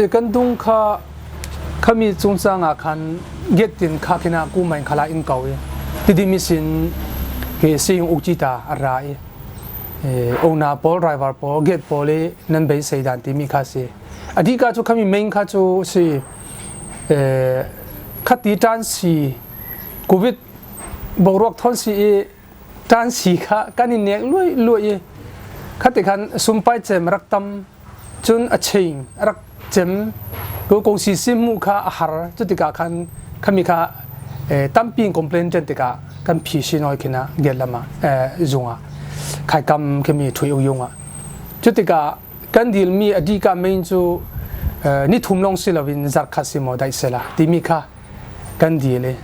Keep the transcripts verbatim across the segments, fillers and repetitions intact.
Kan dung kha khami chungchang ah khan gate tin kha khin a kum mai khala in kau i, Tidim ihsin hi si hung uk chi ta a ra i, eh, owner pawl, driver pawl, gate pawl i nan beisei dan timi kha si. A dika chu khami main kha chu si, eh, khati tan si, covid boruak thawn si i, tan si kha kan in nek luai luai i, khati khan sumpai chem rak tam, chun a cheng a rak chem, ko kong si sim mu kha a har, chutika khan khami kha, eh, tampi in complain ten tika kan phi si noi khin a gate lama, eh, zunga khai kam khami thui u yunga. Chutika kan dil mi a dika main chu, eh, ni thum long si lo in zarkhat si mo dai sela timi kha kan dil i.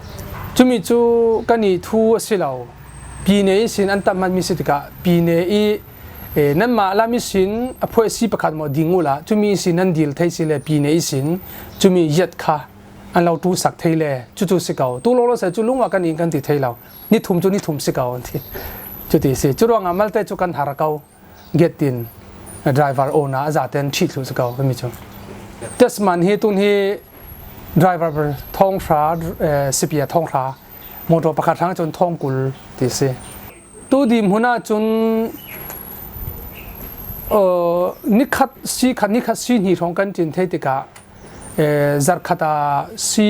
Chumi chu kan i thu a si lo. Pi ne i sin an tam man mi si tika, pi ne i, eh, nan ma la mi sin a phoi si pakhat mo ding u la. Chumi si nan dil thei si le pi ne i sin. Chumi yet kha an lo tu sak thei le. Chu chu si kau. Tu lo lo se chu lungwa kan in kan ti thei lo. Ni thum chu ni thum si kau an ti. Chuti si. Chu ruanga malte chu kan har kau. Gate tin, driver owner a zaten thih thluh si kau, mi chu. Test man hi tun hi driver thawng hra, eh, C P R thawng hra, motor pakhat hrang chun thawng kul ti si. Tu dim huna chun, eh, ni khat si khat, ni khat si hni hrawng kan cin thei tikah, eh, zarkhat a si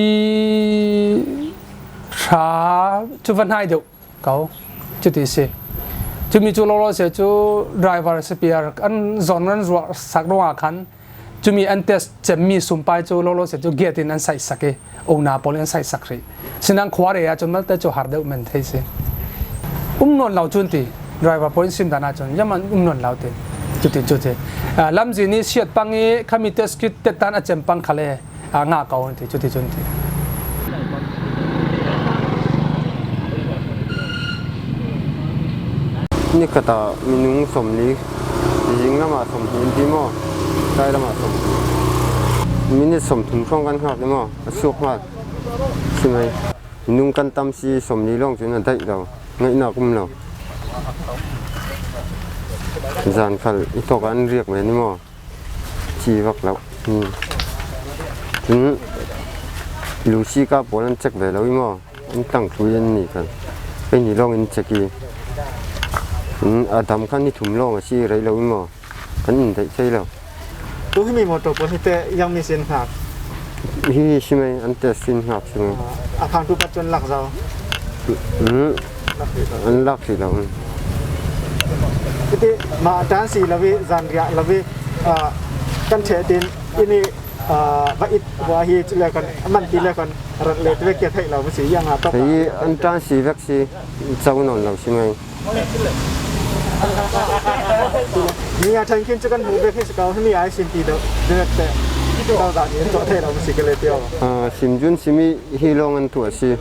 hra chu va hnai deuh. Kau, chuti si. Chumi chu lo lo se chu driver C P R an zon an ruah sak ruah khan. Chumi an test chem mi sumpai chu lo lo se chu gate in an sai sak i. Owner pawl in an sai sak ri. Sinang khua re a chun malte chu har deuh men thei si. Um non lau chun ti. Driver pawl in sim dan a chun. Yaman um non lau ti. Chuti chuti. Ah, lamzi ni siat pang i khami test kit tet tan a chem pang khale. A nga kau an ti, chuti chun ti. Ni khat ah minung sawmli, zing lamah sawmhnih an ti maw? Tlai lamah sawmhnih. Minute sawmthum hrawng kan nghak i maw? A suak nghak. Si mai. Minung kan tam si sawmli lawng cun a daih lo. Ngaihnak um lo. Zan khal i thawk ah an riak men i maw? Ci vak lo. Hmm. Cun Lucy ka pawl an cek ve lo i maw? An tang thui an ni khan. Ei ni lawng in cek i. Hmm, a dam khan ni thum lawng a si rei lo i maw? Kan in daih thei lo. Tu himi motor pawl hi te yang mi sin hngak. Hi hi si mai, an test sin hngak si mai. A phang tu pat cun lak zo. Hmm. An lak si lo. Iti ma tan si lo i, zan riah lo i, ah, kan ṭheh tin, ini, ah, va it, va hi, cu le kan, a man ti le kan, rat le ti ve kia theih lo, si yang a tok. Hei, an tan si vek si, cau nawn lo si mai. Mi a ṭhan khin cu kan hmuh vek hi si ko, himi ai sim ti deuh, direct te, ko zah ni an tuah thei lo, si ka le tio. Ah, sim cun simi hi lawng an tuah si.